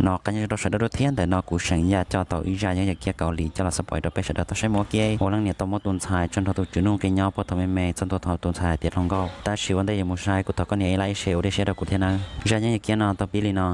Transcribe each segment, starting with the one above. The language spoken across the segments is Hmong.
No qab nyob rau sawv daws thiab, ntawm no kuv Seem Yaj coj tau ib zaj yeeb yam kiab Kaus Lim coj los xav pom rau peb sawv daws tau saib mus ua ke. Ua leej niam tau muab tus ntxhais tso nrog tus tswv nuj nqis nyob puag thaum me me txog ntua thaum tus ntxhais hais tias hluas nkauj, tab sis ua ntej yuav mus saib kuv thov koj nias ib like ib share ua dej siab rau kuv thiab nawb. Zaj yeeb yam kiab no tau pib li no.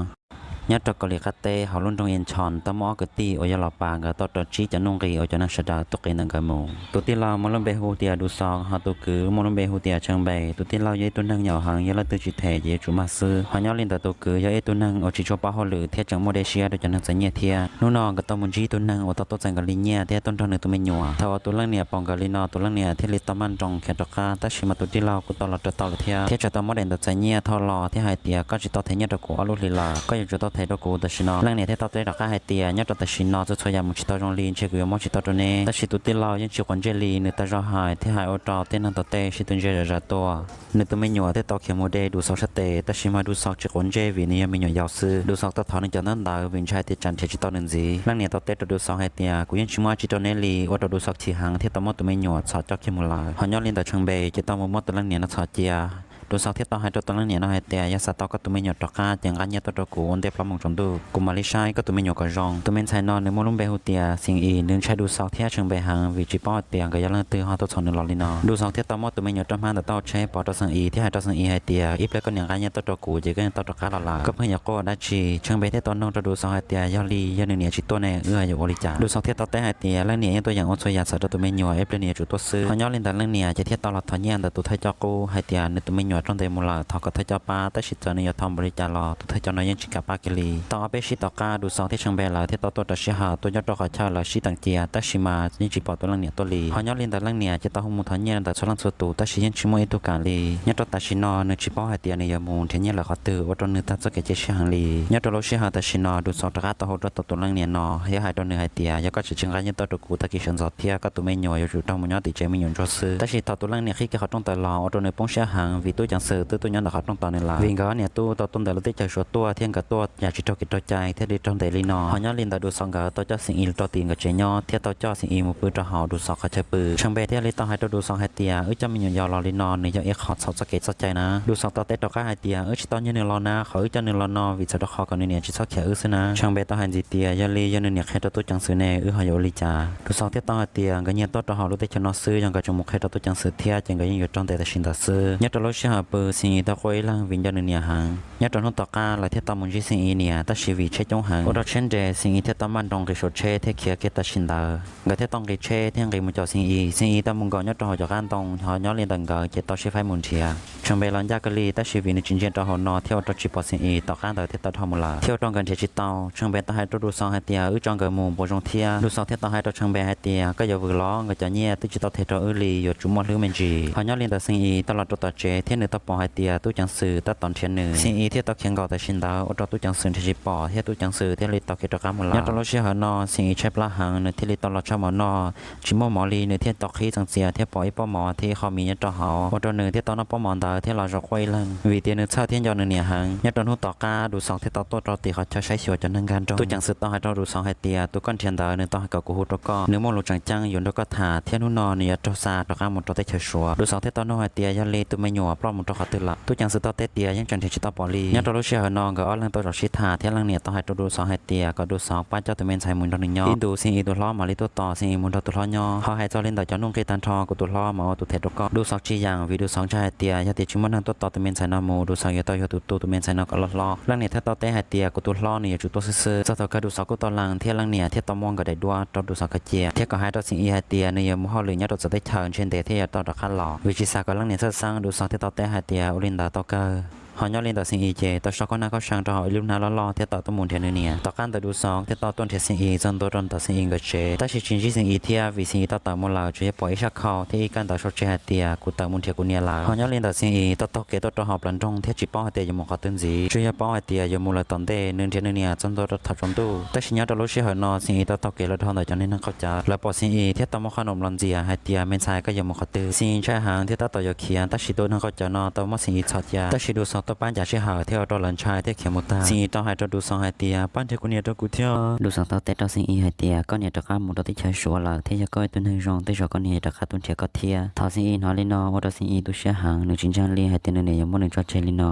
Nyob rau Kaus Lim qab teb hauv lub nroog Incheon tau muaj ob kwv tij uas yog Los Pas nkawd tau rov tsib cov nuj nqis uas cov neeg sawv daws tuaj qiv ntawm nkawd mus. Tus tij laug muaj lub npe hu tias Dus Xos, ho tus kwv muaj lub npe hu tias Tsheej Npe. Tus tij laug yog ib tug neeg nyaum heev, yog leej twg tsis them ces yuav tsum mag xwb. Ho nyob li ntawd tus kwv yog ib tug neeg uas tsis tshua paub hauj lwm thiab tseem muaj dej siab rau cov neeg txom nyem thiab. Hnub no nkawd tau mus ntsib ib tug neeg uas tau tuaj txais nkawd li nyiaj thiab tuaj nrog nws tus me nyuam. Thaum uas tus leej niam pom nkawd li no, tus leej niam thiaj li tau maj nroos khiav rov qab, tab sis mas tus tij laug kuj tau los raws tau lawm thiab, thiab tseem tau muab daim ntawv txais nyiaj thauj los thiab hais tias, koj tsis tau them nyiaj rau kuv ob lub hlis lawm, koj yuav tsum tau them rau kuv tam sim no. Leej niam thiaj tau teb rov qab hais tias, nyob rau tam sim no txhua txhua yam mus tsis tau zoo li, ntshe kuv yuav muab tsis tau rau neb. Tab sis tus tij laug yeej tsis quav ntsej li, nws tau zoo hais thiab hais ua rau tej neeg tom tej sib tw ntsia zom zaws tuaj. Nws tus me nyuam thiaj tau khiav mus de Dus Xos sab tes, tab sis mas Dus Xos tsis quav ntsej vim nws yog me nyuam yaus xwb. Dus Xos tau thov nws cov ntaub ntawv vim ntshai tias tsam nrhiav tsis tau nws ntxiv. Leej niam tau teb rau Dus Xos hais tias, kuv yeej tsis muaj dab tsi rau neb li, ua rau Dus Xos chim heev thiab tau muab tus me nyuam txhom coj kiag mus lawm. Ho nyob li ntawd Tsheej Npe ces tau mus muab tus leej niam no txhom cia. Dus Xos thiaj tau hais rau tus leej niam no hais tias, yog xav tau koj tus me nyuam rov qab ces nqa nyiaj tuaj rau kuv ua ntej plaub moos tsaus ntuj, kuv mam li saib koj tus me nyuam kom zoo. Tus me ntxhais no nws muaj lub npe hu tias Xeem Is, nws ntshai Dus Xos thiab Tsheej Npe heev vim tsis paub hais tias nkawd yog leej twg ho tuaj txhom nws los li no. Dus Xos thiaj tau muab tus me nyuam rau hmab ntawm taub hau tsheb pov rau Xeem Is thiab hais rau Xeem Is hais tias, ib pliag koj niam nqa nyiaj tuaj rau kuv ces koj yeej tau rov qab los lawm, koj pheej yuav quaj dab tsi. Tsheej Npe thiaj tau nug rau Dus Xos hais tias, yog li yog nws niam tsis tuaj ne wb yuav ua li cas? Dus Xos thiaj tau teb hais tias, leej niam yeej tuaj yeem ua txhua yam txawm rau tus me nyuam, ib pliag nws yuav tsum tuaj xwb. Ho nyob li ntawd leej niam ces thiaj tau los thov nyiaj ntawm tus thawj coj qub hais tias nws tus me nyuam raug ntes mus lawm, thov kom thawj coj pab, tab sis txawm nws yuav thov npaum li cas los tus thawj coj no yeej tsis kam pab kiag li. Tau ob peb sij tom qab Dus Xos thiab Tsheej Npe lawv thiaj tau tuaj rau sij hawm tuaj nyob rau qhov chaw lawv sib teem cia, tab sis mas yeej tsis pom tus leej niam tuaj li. Ho nyob li ntawd leej niam ces tau hu mus thov nyiaj ntawm txhua leej txhua tus, tab sis yeej tsis muaj ib tug kam li. Nyob rau tam sim no nws tsis paub hais tias nws yuav mus nrhiav nyiaj lawm qhov twg, ua rau nws tag txoj kev cia siab heev li. Nyob rau lub sij hawm tam sim no Dus Xos rov qab tau hu rau tau tus leej niam no thiab hais rau nws hais tias, yog koj tseem tsis nqa nyiaj tuaj rau kuv, tag kis sawv ntxov thiab koj tus me nyuam yuav tsum raug mus nyob tim tsev me nyuam ntsuag xwb. Tab sis thaum tus leej niam qhib kiag qhov rooj tawm los ua rau nws poob siab heev vim tub ceev xwm twb tuaj nyob ntawm qhov rooj tos nws lawm, vim nkawd ob niam tub tau tuaj ntawm lub teb chaws Suav tuaj thiab nkawd tuaj yam tsis raug kev raug cai thiaj li raug ntes li no. Ho nyob li ntawd Dus Xos nkawd tau coj Xeem Is rau tim nkawd tsev nyob thiab tau coj Xeem Is mus pw rau hauv Dus Xos qhov chaw pw. Tsheej Npe thiaj li tau hais rau Dus Xos hais tias, wb coj me nyuam yaus los li no nws yog ib qho txhaum txoj kev txoj cai na. Dus Xos tau teb rov qab hais tias, wb tsis tau nyiag nws los na, qhov wb coj nws los no vim txhawm rau qhov kom nws niam tsis txhob khiav wb xwb na. Tsheej Npe tau hais ntxiv tias, yog li yog nws niam qhia rau tub ceev xwm ne wb ho yuav ua li cas? Dus Xos thiaj tau hais tias, nkawd nyiag tuaj rau hauv lub teb chaws no xwb, yog nkawd tseem mus qhia rau tub ceev xwm thiab ces nkawd yeej yuav raug ntes tam sim ntawd xwb. Nyob rau lub sij hawm pw Xeem Is tau quaj ib leeg vim nco nws niam heev. Nyob rau hnub tom qab lawv thiaj tau mus ntsib Xeem Is niam, tab sis vim tsheb coob heev ua rau tsheb nres, Xeem Is thiaj tau maj nroos nqis saum tsheb thiab khiav kiag tam sim ntawd. Nkawd thiaj tau nqis tsheb thiab nqis mus caum Xeem Is. Xeem Is tau mus nkaum nyob rau hauv cov qab ntoo, ho nyob li ntawm nkawd ces tau sib faib mus nrhiav. Tsheej Npe los ncaj kawg li, tab sis vim nws tsis ntsia rau hauv no thiab ua rau tsis pom Xeem Is, tom qab ntawd thiaj tau dhau mus lawm, thiab ua rau nkawd nrhiav tsis tau. Tsheej Npe tau hais rau Dus Xos hais tias, wb tso nkawd mus puas zoo thiab? Dus Xos thiaj tau hais rau Tsheej Npe hais tias, koj yuav vwm los, nkawd cov nyiaj twb tsis tau them rau wb li, yuav tsum muaj hlwb me ntsis. Ho nyob li ntawd Xeem Is tau los rau tom tsev thiab nws tau pom hais tias tub ceev xwm tab tom nrhiav nws. Xeem Is thiaj tau khiav nkaum tam sim ntawd ua rau tub ceev xwm nrhiav tsis pom thiab tub ceev xwm thiaj li tau khiav rov qab mus lawm. Nyob rau lub sij hawm no Xeem Is tshaib plab heev, nws thiaj li tau los tshaj mov noj. Tsis muaj mov li, nws thiaj tau qhib txeem txias thiab pom ib pob mov thiab ib qho mis nyob rau hauv, ua rau nws thiaj tau noj pob mov ntawd thiab los zaum quaj ib leeg vim tias nws txhawj thiab nco nws niam heev. Nyob rau hnub tom qab Dus Xos thiaj tau tuaj rau tim qhov chaw saib xyuas cov neeg nkag nroog. Tub ceev xwm tau hais rau Dus Xos hais tias, tus koj nrhiav ntawd nws tau hais kom kuv hu rau koj, nws muaj lus tseem ceeb yuav nrog koj tham thiab hnub no nws yuav raug xa rov qab mus rau teb chaws Suav. Dus Xos thiaj tau nug hais tias, yog li tus me nyuam ploj mus rau qhov twg lawm? Tub ceev xwm tau teb tias, yeej tseem nrhiav tsis tau pom li. Nyob rau lub sij hawm no nkawd ob leeg tau zaum sib tham thiab leej niam tau hais rau Dus Xos hais tias, kom Dus Xos pab coj tus me ntxhais mus nrog nws nyob. Ib ntus Xeem Is tus hlob mam li tuaj tos Xeem Is mus nrog tus hlob nyob. Ho hais txog li ntawm cov nuj nqis tag nrho kuv tus hlob mam ua tus them rau koj. Dus Xos tsis yeem vim Dus Xos ntshai hais tias yog tias tsis muaj neeg tuaj tos tus me ntxhais no mus, Dus Xos yuav tau yog tus tu tus me ntxhais no kom loj hlob. Leej niam thiaj tau teb hais tias, kuv tus hlob nws yuav tsum tuaj xwb xwb. Txog thaum kawg Dus Xos kuj tau lees thiab leej niam thiaj tau muab nkawd daim duab rau Dus Xos kav cia thiab kom hais rau Xeem Is hais tias nws yuav mus hauj lwm nyob rau txawv teb chaws, ntshe ntev thiab yuav tau rov qab los. Vim tsis xav kom leej niam txhawj xeeb, Dus Xos thiaj tau teb hais tias, ua li ntawd tau kawg. Ho nyob li ntawm Xeem Is ces tau so khaub hnab khaub seev rau hauv ib lub hnab loj loj thiab tau tuaj mus nrhiav nws niam. Tom qab ntawd Dus Xos thiaj tau tuaj nrhiav Xeem Is txog ntua rau ntawm Xeem Is nkawd tsev, tab sis tsis ntsib Xeem Is thiab vim Xeem Is tau tawm mus lawm, tsuas yog pom ib sab khau thiab ib kab ntawv sau tseg hais tias, kuv tawm mus nrhiav kuv niam lawm. Ho nyob li ntawm Xeem Is tau taug kev tuaj rau hauv plawv nroog thiab tsis paub hais tias yuav mus qhov twg ntxiv, tsuas yog paub hais tias yuav mus lawm tom ntej. Nws nrhiav nws niam txog ntua rau thaum tsaus ntuj, tab sis nyob rau lub sij hawm no Xeem Is tau taug kev los rau ntawm cov neeg qaum cawv, lawv pom Xeem Is thiab tau muab qhob noom los ntxias hais tias, me ntxhais, koj yuav mus qhov twg? Xeem Is ntshai heev thiab tab tom yuav khiav, tab sis tus neeg qaum cawv no tau muab Xeem Is txhom cia, tab sis Dus Xos tau pab ncav sij hawm thiab ua rau lawv ntshai thiab khiav mus tag. Xeem Is tau hais rau Dus Xos hais tias, pab nrhiav kuv niam rau kuv thiab. Dus Xos tau teb rau Xeem Is hais tias, koj niam rov qab mus rau teb chaws Suav lawm thiab yog koj ib tug neeg zoo, tej zaum koj niam rov qab tuaj nrhiav koj thiab. Thaum Xeem Is hnov li no ua rau Xeem Is tu siab heev, nws tsis ntseeg li hais tias nws niam yuav muab nws tso tseg li no.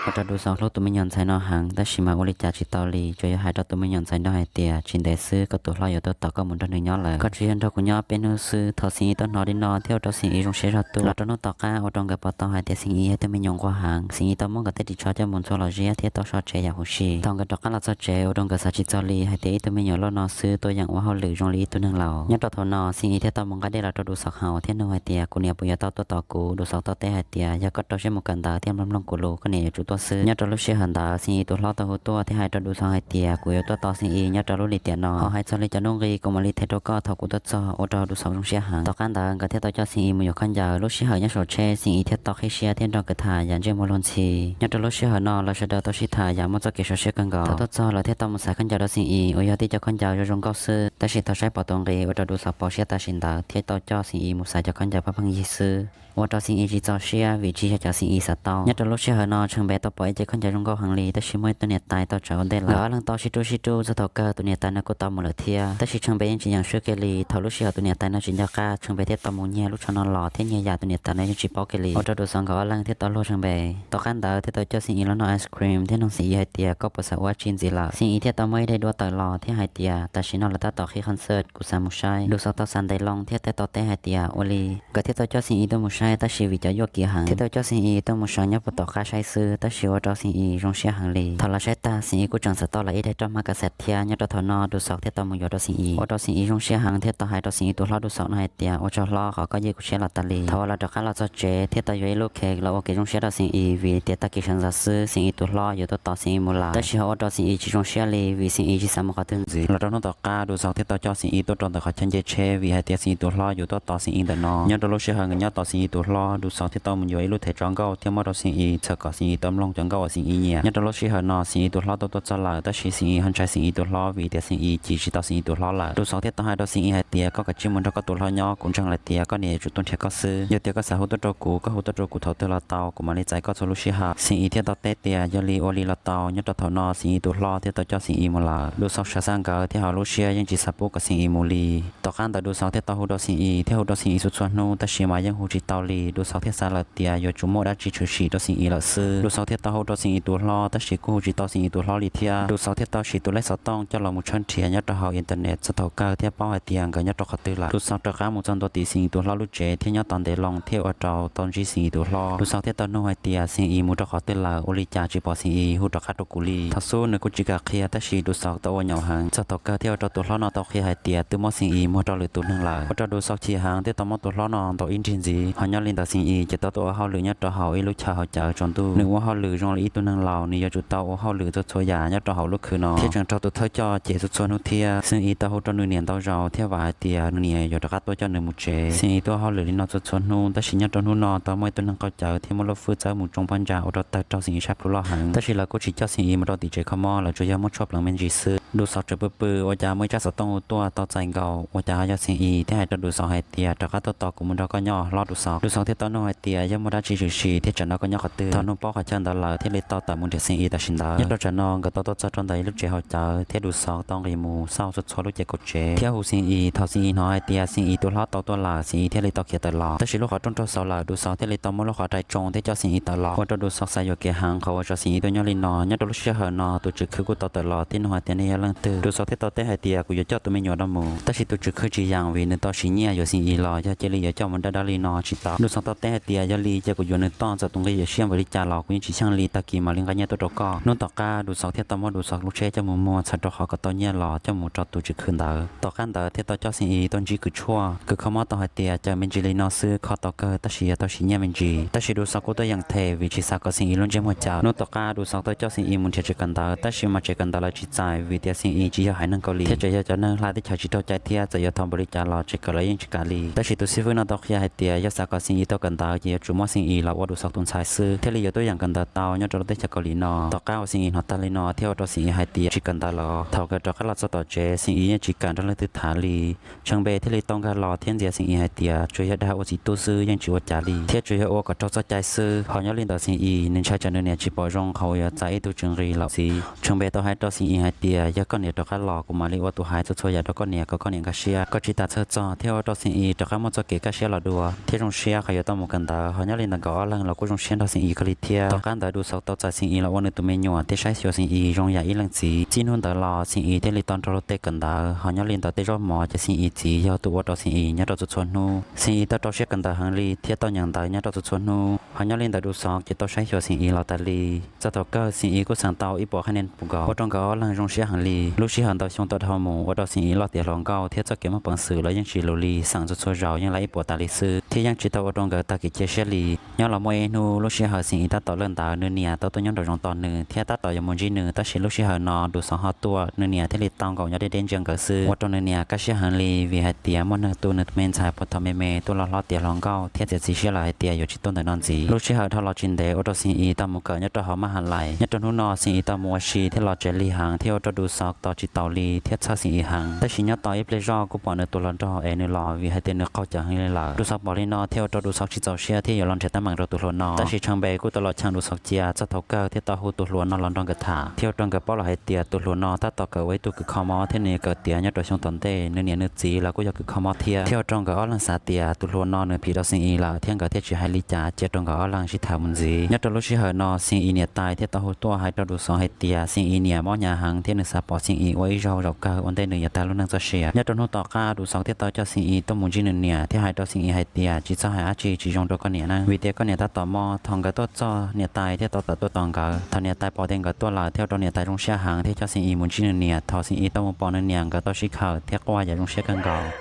Ua rau Du Xaus hlub tus me nyuam ntxhais no heev, tab sis mas ua li cas tsis tau li, tsuas yog hais rau tus me nyuam ntxhais no hais tias tsis ntev xwb koj tus hlob yuav tuaj tos koj mus nrog nws nyob lawm, koj tsuas yog nrog kuv nyob peb hnub xwb. Thaum Xeem Yi tau hnov li no thiab ua rau Xeem Yi zoo siab zog tuaj. Los rau hnub tom qab ua rau nkawd pom tau hais tias Xeem Yi yog tus me nyuam nquag heev, Xeem Yi tau muab nkawd tej ris tsho coj mus ntxhua los ziab thiab tau so tsev yam huv si. Thaum nkawd rov qab los txog tsev ua rau nkawd xav tsis txog li hais tias ib tug me nyuam loj no xwb tuaj yeem ua hauj lwm zoo li ib tug neeg laus. Nyob rau thaum no Xeem Yi thiaj tau mus nqa dej los rau Du Xaus haus thiab nug hais tias kuv niam puas yuav tau tuaj tos kuv. Du Xaus tau teb hais tias yog koj rau siab mus kawm ntawv thiab mloog mloog kuv lus koj niam yuav tsum tuaj xwb. Nyob rau lub sij hawm ntawd Xeem Yi tus hlob tau hu tuaj thiab hais rau Du Xaus hais tias kuv yuav tuaj tos Xeem Yi nyob rau lub lim tiam no, ho hais txog li cov nuj nqis kuv mam li them rau koj thaum kuv tuaj txog. Ua rau Du Xaus zoo siab heev. Tom qab ntawd nkawd thiaj tau coj Xeem Yi mus yuav khaub ncaws. Lub sij hawm nyob saum tsheb Xeem Yi thiaj tau qhib siab thiab nrog nkawd tham yam ntsej muag luag ntxhi. Nyob rau lub sij hawm no lawv sawv daws tau sib tham yam muaj txoj kev sov siab kawg nkaus. Thaum tuaj txog lawv thiaj tau mus xaiv khaub ncaws rau Xeem Yi uas yog tib cov khaub ncaws zoo zoo nkauj xwb, tab sis thaum saib pom tus nqis ua rau Du Xaus poob siab tam sim ntawd thiaj tau coj Xeem Yi mus xaiv cov khaub ncaws pheej pheej yig xwb, ua rau Xeem Yi tsis txaus siab vim tsis yog cov Xeem Yi xav tau. Nyob rau lub sij hawm no Tsheej Npe tau pom ib cev khaub ncaws zoo nkauj heev li, tab sis muaj ib tug niam tais tau tsaws ua ntej lawm. Nkawd ob leeg tau sib rub sib rub txog thaum kawg tus niam tais no kuj tau mus lawm thiab, tab sis Tsheej Npe yeej tsis yeem swb kiag li. Thaum lub sij hawm tus niam tais no tsis nco qab Tsheej Npe thiaj tau mus nyiag lub tsho no los thiab nyiag yam tus niam tais no yeej tsis paub kiag li, ua rau Du Xaus nkawd ob leeg thiaj tau luag Tsheej Npe. Tom qab ntawd thiaj tau coj Xeem Yi los noj ice cream thiab nug Xeem Yi hais tias koj puas xav ua dab tsi ntxiv lawm. Xeem Yi thiaj tau muab ib daim duab tawm los thiab hais tias tam sim no lawv tab tom qhib concert, kuv xav mus saib. Du Xaus tau xav ntev loo thiab thiaj tau teb hais tias ua li. Nkawd thiaj tau coj Xeem Yi tuaj mus saib, tab sis vim cov yuaj kim heev thiaj tau coj Xeem Yi tuaj mus sawv nyob puag tom qab saib xwb, tab sis ua rau Xeem Yi zoo siab heev li. Thaum lawv saib tag Xeem Yi kuj tseem xav tau lawv ib daim roj mab kas xav thiab. Nyob rau thaum no Du Xaus thiaj tau mus yuav rau Xeem Yi, ua rau Xeem Yi zoo siab heev thiaj tau hais rau Xeem Yi tus hlob Du Xaus no hais tias ua tsaug hlob qhov koj yeej kuv siab los tas li. Thaum uas lawv rov qab los txog tsev thiaj tau yuav ib lub cake los ua kev zoo siab rau Xeem Yi vim tias tag kis sawv ntxov xwb Xeem Yi tus hlob yuav tuaj tos Xeem Yi mus lawm, tab sis ho ua rau Xeem Yi tsis zoo siab li vim Xeem Yi tsis xav mus qhov twg ntxiv. Los rau hnub tom qab Du Xaus thiaj tau coj Xeem Yi tuaj rau ntawm qhov chaw nce tsheb vim hais tias Xeem Yi tus hlob yuav tuaj tos Xeem Yi ntawm no. Nyob rau lub sij hawm nkawd nyob tos Xeem Yi tus hlob, Du Xaus thiaj tau mus yuav ib lub thej tsov nkauj thiab muab rau Xeem Yi txhawm kom Xeem Yi tau mloog cov nkauj uas Xeem Yi nyiam. Nyob rau lub sij hawm no Xeem Yi tus hlob tau tuaj txog lawm, tab sis Xeem Yi ho ntshai Xeem Yi tus hlob vim tias Xeem Yi chim tsis tau Xeem Yi tus hlob lawm. Du Xaus thiaj tau hais rau Xeem Yi hais tias koj kav tsij mus nrog koj tus hlob nyob, kuv ntseeg lawm tias koj niam yuav tsum tuaj nrhiav koj xwb. Yog tias koj xav hu tuaj rau kuv, koj hu tuaj rau kuv thaum twg los tau, kuv mam li txais koj txhua lub sij hawm. Xeem Yi thiaj tau teb tias yog li ua li los tau. Nyob rau thaum no Xeem Yi tus hlob thiaj tau coj Xeem Yi mus lawm. Du Xaus sawv xav nkawd thiab ho lub siab yeej tsis xav pub kom Xeem Yi mus li. Tom qab ntawd Du Xaus thiaj tau hu rau Xeem Yi thiab hu rau Xeem Yi txhua txhua hnub, tab sis mas yeej hu tsis tau li. Du Xaus thiaj xav lawm tias yuav tsum muaj dab tsi tshwm sim rau Xeem Yi lawm xwb. Du Xaus thiaj tau hu rau Xeem Yi tus hlob, tab sis kuj hu tsis tau Xeem Yi tus hlob li thiab. Du Xaus thiaj tau siv tus lej xov tooj coj los mus tshawb nrhiav nyob rau hauv internet txog thaum kawg thiaj paub hais tias nkawd nyob rau qhov twg lawm. Du Xaus rov qab mus txog ntua tim Xeem Yi tus hlob lub tsev thiab nyob tos ntev loo thiaj ua rau tau ntsib Xeem Yi tus hlob. Du Xaus thiaj tau nug hais tias Xeem Yi mus rau qhov twg lawm, ua li cas tsis pom Xeem Yi hu rov qab rau kuv li. Thaum xub nws kuj tsis kam qhia, tab sis Du Xaus tau ua nyaum heev txog thaum kawg thiaj ua rau tus hlob no tau qhia hais tias twb muab Xeem Yi muag rau lwm tus neeg lawm. Ua rau Du Xaus chim heev thiaj tau muab tus hlob no ntaus ib nrig ntxiv. Ho nyob li ntawd Xeem Yi ces tau tuaj ua hauj lwm nyob rau hauv ib lub chaw haus cawv tsaus ntuj. Nws ua hauj lwm zoo li ib tug neeg laus, nws yuav tsum tau ua hauj lwm txhua txhua yam nyob rau hauv lub khw no thiab tseem raug tus thawj coj cem txhua txhua hnub thiab. Xeem Yi tau hu rau nws niam ntau zaus thiab vam hais tias nws niam yuav rov qab tuaj coj nws mus tsev. Xeem Yi tuaj ua hauj lwm li no txhua txhua hnub, tab sis nyob rau hnub no tau muaj ib tug neeg qaug cawv thiab muaj lub fwj txawb mus tsoo pob ntsa ua rau tawg raug Xeem Yi sab plhu loj heev. Tab sis lawv kuj tsis coj Xeem Yi mus rau tim tsev kho mob, lawv tsuas yog muab tshuaj pleev me ntsis xwb. Du Xaus tseem pw pw ua cas muaj ib tsab xov tooj hu tuaj tau txais nkaus, ua cas ho yog Xeem Yi thiab hais rau Du Xaus hais tias rov qab tuaj tos kuv mus nrog koj nyob hlob Du Xaus. Du Xaus thiaj tau nug hais tias yog muaj dab tsi tshwm sim thiab tsam no koj nyob qhov twg. Thaum nug paub qhov chaw ntawd lawm thiaj li tau tawm mus nrhiav Xeem Yi tam sim ntawd. Nyob rau tsam no nkawd tau tuaj txog rau ntawm ib lub tsev haus cawv thiab Du Xaus tau nqis mus xauj txhua txhua lub ces kaum tsev thiab hu Xeem Yi. Thaum Xeem Yi hnov hais tias Xeem Yi tus hlob tau tuaj lawm, Xeem Yi thiaj li tau khiav tawm los. Tab sis lub qhov rooj raug xauv lawm, Du Xaus thiaj li tau muab lub qhov rais tsoo thiab coj Xeem Yi tawm los, ua rau Du Xaus xav yuam kev heev qhov uas tso Xeem Yi tuaj nyob li no. Nyob rau lub sij hawm no tus tswv khw kuj tau tawm los thiab nug hais tias nej yog leej twg. Du Xaus thiaj tau teb hais tias kuv yuav coj tus me nyuam no mus, tab sis tus tswv khw tsis yeem vim nws tau siv nyiaj yuav Xeem Yi los yog cia li yuav coj mus dab dab li no tsis tau. Du Xaus tau teb hais tias yog li ces kuv yuav nws toj, txawm tus nqi yuav siab npaum li cas los kuv yeej tsis xyeej li, tag kis mam li nqa nyiaj tuaj rau koj. Hnub tom qab Du Xaus thiaj tau muab Du Xaus lub tsheb coj mus muag txhawm rau qhov kom tau nyiaj los coj mus rau tus tswv khw ntawd. Tom qab ntawd thiaj tau coj Xeem Yi tuaj ntsib kws tshuaj. Kws kho mob tau hais tias cawm me ntsis li no xwb kho tau kawg, tab sis yog tau siv nyiaj me ntsis. Tab sis Du Xaus kuj tuaj yeem them vim tsis xav kom Xeem Yi lub ntsej muag cawm. Hnub tom qab Du Xaus tau coj Xeem Yi mus nrhiav tsev kawm ntawv, tab sis mas tsev kawm ntawv lawv tsis txais vim tias Xeem Yi tsis yog haiv neeg Kaus Lim thiab tseem yog cov neeg hla teb chaws tsis raug cai thiab, txawm yuav thov npaum li cas los tsev kawm lawv yeej tsis kam li. Tab sis tus xib fwb no tau qhia hais tias yog xav kom Xeem Yi tau kawm ntawv ces yuav tsum muab Xeem Yi los ua Du Xaus tus ntxhais xwb, thiaj li yuav tuaj yeem kawm ntawv tau nyob rau lub teb chaws Kaus Lim no. Tom qab uas Xeem Yi hnov tag li no thiaj ua rau Xeem Yi hais tias tsis kawm ntawv lawm. Thaum nkawd rov qab los txog tom tsev, Xeem Yi yeej tsis kam nrog leej twg tham li. Tsheej Npe thiaj li tau nkag los thiab ntxias Xeem Yi hais tias tsuas yog dag ua txiv tub xwb yeej tsis ua cas li, thiab tsuas yog ua kom raug txoj cai xwb. Ho nyob li ntawd Xeem Yi nws ntshai tsam nws niam tsis pom zoo qhov uas yuav txais ib tug txiv nqi los txiv. Tsheej Npe tau hais rau Xeem Yi hais tias yog koj niam rov qab los kuv mam li ua tus hais txhua txhua yam rau koj niam kom koj niam nkag siab. Koj tsis tas txhawj txog thiab ua rau Xeem Yi rov qab muaj txoj kev kaj siab los dua thiab zoo siab qhov yuav tau mus kawm ntawv. Ho nyob li ntawd nkawd ob leeg los kuj zoo siab nrog Xeem Yi kawg li thiab. Tom qab Ntawd Dus Xauv tau txais Xeem Is los ua nws tus me nyuam thiab saib xyuas Xeem Is zoo yam ib leej txiv. Txij hnub ntawd los Xeem Is thiaj li tau nrog luag tej kawm ntawv, ho nyob li ntawm tej zaub mov ces Xeem Is txiv yog tus ua rau Xeem Is nyob rau txhua txhua hnub. Xeem Is tau rau siab kawm ntawv heev li thiab tau nyeem ntawv nyob rau txhua txhua hnub. Ho nyob li ntawd Dus Xauv ces tau saib xyuas Xeem Is los tas li. Txog thaum kawg Xeem Is kuj xeem tau ib puas qhab nia pus nkaus, ua rau nkawd ob leeg zoo siab heev li. Lub sij hawm ntau xyoo tuaj dhau mus ua rau Xeem Is loj tiav hluas nkauj thiab txoj kev muaj peev xwm los yeej tsis lus li, xeem txhua txhua zaus yeej laib ib puas tas li xwb, thiab yeej tsis tau ua rau nkawd tag kev cia siab li. Nyob los muaj ib hnub lub sij hawm Xeem Is tab tom lawj ntawd, nws niam tau tuaj nyob nraum zoov tos nws thiab tab tom yuav mus ntsib nws, tab sis lub sij hawm no Dus Xauv ho tuaj, nws niam thiaj li tau nkaum nyob deb deb ntsia nkawd xwb, ua rau nws niam kaj siab heev li vim hais tias muaj neeg tu nws tus me ntxhais puag thaum me me tuaj los hlob tiav hluas nkauj thiab txiav txim siab lawm hais tias yuav tsis tuaj ntawm no ntxiv. Lub sij hawm dhau los tsis ntev ua rau Xeem Is tau mus kawm nyob rau hauv maj has lais. Nyob rau hnub no Xeem Is tau mus ua si thiab los tsev lig heev thiab ua rau Dus Xauv tos tsis taus li thiab txhawj Xeem Is heev. Tab sis nyob tau ib pliag zoj kuj pom nws tus hluas nraug es nws los vim hais tias nws qaug cawv heev li lawm. Dus Xauv pom li no thiaj ua rau Dus Xauv tsis txaus siab thiab yuav los nrhiav teeb meem rau tus hluas no. Tab sis Tshee Npe kuj tau los cheem Dus Xauv cia txog thaum kawg thiaj tau hu tus hluas no los nrog nkawd tham thiab ua rau nkawd paub lawm hais tias tus hluas no tab tom kawm ua ib tug kws kho mob thiab nws yuav kawm tiav nyob rau xyoo tom ntej, nws niam nws txiv lawv kuj yog kws kho mob thiab. Thiaj ua rau nkawd ob leeg xav tias tus hluas no nws phim rau Xeem Is lawm thiab nkawd thiaj tsis hais li cas cia rau nkawd ob leeg sib tham mus ntxiv. Nyob rau lub sij hawm no Xeem Is niam tais thiaj tau hu tuaj hais rau Dus Xauv hais tias Xeem Is niam mob hnyav heev thiab nws xav pom Xeem Is ua ib zaug zaum kawg ua ntej nws yuav tag lub neej txoj sia. Nyob rau hnub tom qab Dus Xauv thiaj tau coj Xeem Is tuaj mus ntsib nws niam thiab hais rau Xeem Is hais tias tsis txhob hais dab tsi tsis zoo rau koj niam na, vim tias koj niam tab tom mob. Thaum nkawd tuaj txog niam tais thiaj tau tawm tuaj tos nkawd. Thaum niam tais pom tias nkawd tuaj lawm thiaj ua rau niam tais zoo siab heev thiaj coj Xeem Is mus ntsib nws niam. Thaum Xeem Is tau mus pom nws niam nkawd tau sib khawm thiab quaj yam zoo siab kawg nkaus.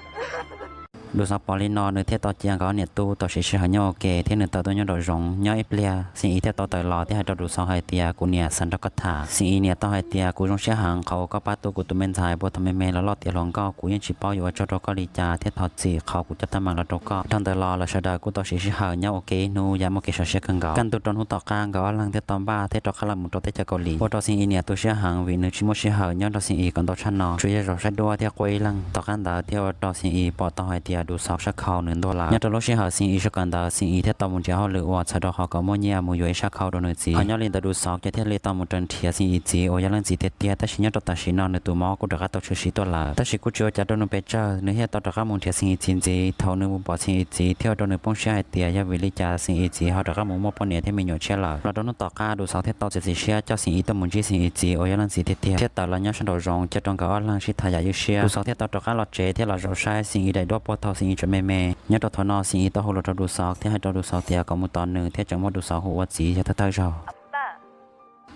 Dus Xauv pom li no nws thiaj tau cia nkawd ob niam tub tau siv sij hawm nyob ua ke thiab nws tawm tuaj nyob nraum zoov. Nyob ib pliag Xeem Is thiaj tau tawm los thiab hais rau Dus Xauv hais tias kuv niam xav nrog koj tham. Xeem Is niam tau hais tias kuv zoo siab heev qhov uas koj pab tu kuv tus me ntxhais puag thaum me me los loj tiav hluas nkauj, kuv yeej tsis paub yuav ua tsaug rau koj li cas thiab thov txim qhov kuv coj teeb meem los rau koj. Dhau ntawd los lawv sawv daws kuj tau siv sij hawm nyob ua ke ib hnub yam muaj kev sov siab kawg nkaus. Kaj ntug rau hnub tom qab nkawd ob leeg thiaj tau npaj thiab rov qab los mus rau teb chaws Kaus Lim, ua rau Xeem Is niam tu siab heev vim nws tsis muaj sij hawm nyob nrog Xeem Is kom ntau tshaj no, tsuas yog zaum saib duab thiab quaj ib leeg. Tom qab ntawd thiaj ua rau Xeem Is pom tau hais tias Dus Xauv sab khau nws ntuag lawm. Nyob rau lub sij hawm Xeem Is sab khau ntawd Xeem Is thiaj tau mus nrhiav hauj lwm ua txhawm rau qhov kom muaj nyiaj mus yuav ib sab khau rau nws txiv. Ho nyob li ntawd Dus Xauv ces thiaj li tau mus raws nrhiav Xeem Is txiv uas yog leej txiv tiag tiag, tab sis nyob rau tam sim no nws tus mob kuj rov qab tau tshwm sim tuaj lawm. Tab sis kuj tsis ua cas rau nws pes tsawg, nws thiaj tau rov qab mus nrhiav Xeem Is txiv ntxiv. Thaum nws mus pom Xeem Is txiv thiaj ua rau nws poob siab hais tias yog vim li cas Xeem Is txiv ho rov qab mus muaj poj niam thiab me nyuam tshiab lawm. Los rau hnub tom qab Dus Xauv thiaj tau txiav txim siab coj Xeem Is tuaj mus ntsib Xeem Is txiv uas yog leej txiv tiag tiag thiab tawm los nyob sab nraum zoov cia rau nkawd ob leeg sib tham yam ywj siab. Dus Xauv thiaj tau rov qab los tsev thiab los zaum saib Xeem Is daim duab puag thaum Xeem Is tseem me me. Nyob rau thaum no Xeem Is tau hu los rau Dus Xauv thiab hais rau Dus Xauv tias kom mus tos nws thiab tseem muab Dus Xauv hu ua txiv yog thawj thawj zaug.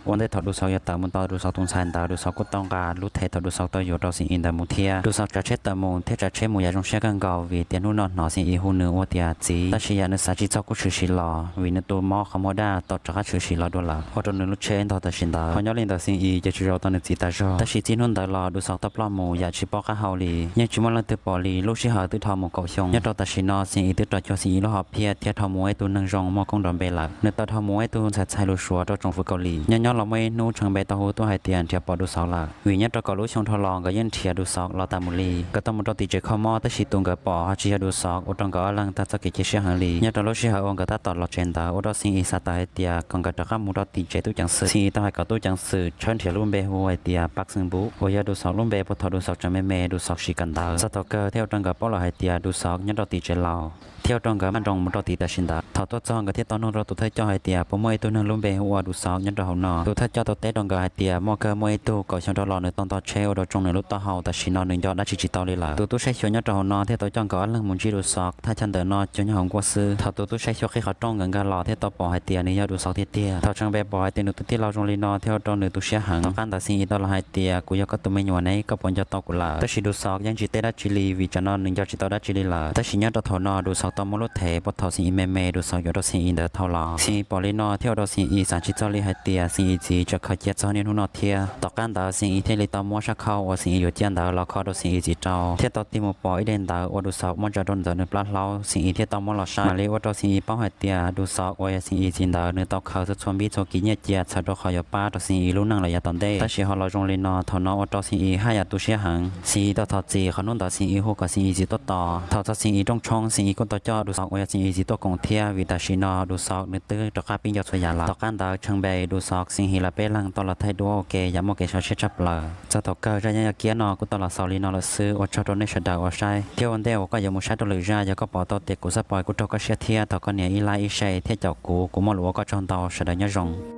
Ua ntej thaum Dus Xauv yuav tawm mus tos Dus Xauv tus ntxhais ntawd, Dus Xauv kuj tau nqa lub thev thaum Dus Xauv tau yuav rau Xeem Is ntawd mus thiab. Dus Xauv tsav tsheb tawm mus thiab tsav tsheb mus yam zoo siab kawg nkaus vim tias hnub no hnov Xeem Is hu nws ua tias txiv, tab sis yam nws xav tsis txog kuj tshwm sim los vim nws tus mob qhov muag daj tau rov qab tshwm sim los dua lawm, ua rau nws lub tsheb ntog tam sim ntawd. Ho nyob li ntawd Xeem Is ces tsuas zaum tau nws txiv tas zog. Tab sis txij hnub ntawd los Dus Xauv tau ploj mus yam tsis paub qab hau li, yeej tsis muaj leej twg pom li. Lub sij hawm twb dhau mus kaum xyoo. Nyob rau tam sim no Xeem Is twb rov cuag Xeem Is lub hom phiaj thiab dhau mus ua ib tug neeg zoo muaj koob nrov npe lawm. Nws tau dhau mus ua ib tug ntxhais txhais lus Suav rau tsoom fwv Kaus Lim. Nyob nyob los muaj ib hnub Tshee Npe tau hu tuaj hais tias nrhiav pom Dus Xauv lawm, vim nyob rau kaum lub xyoo dhau los nkawd yeej nrhiav Dus Xauv los tas mus li. Nkawd tau mus rau tim tsev kho mob tab sis tus nkawd pom ho tsis yog Dus Xauv, ua rau nkawd ob leeg tag txoj kev cia siab heev li. Nyob rau lub sij hawm uas nkawd tab tom los tsev ntawd ua rau Xeem Is xav tawm hais tias kom nkawd rov qab mus rau tim tsev tub ceev xwm. Xeem Is tau hais kom tub ceev xwm tshawb nrhiav lub npe hu hais tias Park Xeung Puk uas yog Dus Xauv lub npe puag thaum Dus Xauv tseem me me Dus Xauv siv kawm ntawv. Txog thaum kawg thiaj ua rau nkawd paub lawm hais tias Dus Xauv nyob rau tim tsev laus, thiab ua rau nkawd maj nroos mus rau tim tam sim ntawd. Thaum tuaj txog nkawd thiaj tau nug rau tus thawj coj hais tias puas muaj ib tug neeg lub npe hu ua Dus Xauv nyob rau hauv no. Tus thawj coj tau teb rau nkawd hais tias muaj kawg, muaj ib tug kaum xyoo rov los nws tau nto tsheb ua rau tsoo nws lub taub hau, tam sim no nws nco dab tsi tsis tau li lawm. Tus tub saib xyuas nyob rau hauv no thiaj tau coj nkawd ob leeg mus ntsib Dus Xauv thaj chaw ntawm no cuag nyob hauv nkuaj xwb. Thaum tus tub saib xyuas qhib qhov rooj nkawd nkag los thiaj tau pom hais tias nws yog Dus Xauv tiag tiag. Thaum Tshee Npe pom hais tias nws tus tij laug zoo li no thiaj ua rau nws tu siab heev. Tom qab ntawd Xeem Is tau los hais tias kuv yog koj tus me nyuam ne, koj puas nco tau kuv lawm? Tab sis Dus Xauv yeej tsis teb dab tsi li vim tsam no nws nco tsis tau dab tsi li lawm. Tab sis nyob rau thaum no Dus Xauv tau muab lub thev puag thaum Xeem Is me me Dus Xauv yuav rau Xeem Is ntawd thau los. Xeem Is pom li no thiaj ua rau Xeem Is xav tsis txog li hais tias Xeem Is txiv tseem khaws cia txog niaj hnub no thiab. Tom qab ntawd Xeem Is thiaj li tau muab sab khau uas Xeem Is yuav cia ntawd los kho rau Xeem Is txiv rau, thiab tau tig mus pom ib daim ntawv uas Dus Xauv muab ntsaws rau ntawm nws plab hlaub. Xeem Is thiaj tau muab los saib, mam li ua rau Xeem Is paub hais tias Dus Xauv uas yog Xeem Is txiv ntawd nws tau khaws txhua txhua npib txhua kis nyiaj cia txhawm rau qhov yuav pab rau Xeem Is lub neej los yav tom ntej. Tab sis ho los zoo li no, thaum no ua rau Xeem Is haj yam tu siab heev. Xeem Is tau thov txim qhov hnub ntawd Xeem Is hu kom Xeem Is txiv tuaj tos. Thaum txog Xeem Is rooj tshoob, Xeem Is kuj tau coj Dus Xauv uas yog Xeem Is txiv tuaj koom thiab, vim tam sim no Dus Xauv nws twb rov qab pib nco txhua yam lawm. Tom qab ntawd Tshee Npe, Dus Xauv, Tseem hais lawv peb leeg tau los thaij duab ua ke yam muaj kev sov siab tshaj plaws. Txog thaum kawg zaj nyob yog kiab no kuj tau los xaus li no lawm xwb. Ua tsaug rau nej sawv daws uas saib. Thiab ua ntej uas koj yuav mus saib rau lwm zaj, yog koj pom tau tias kuv xab pos kuj raug koj siab thiab, thov koj nias ib like ib share thiab caum kuv, kuv muaj lus ua koj tsaug ntau, sawv daws nyob zoo.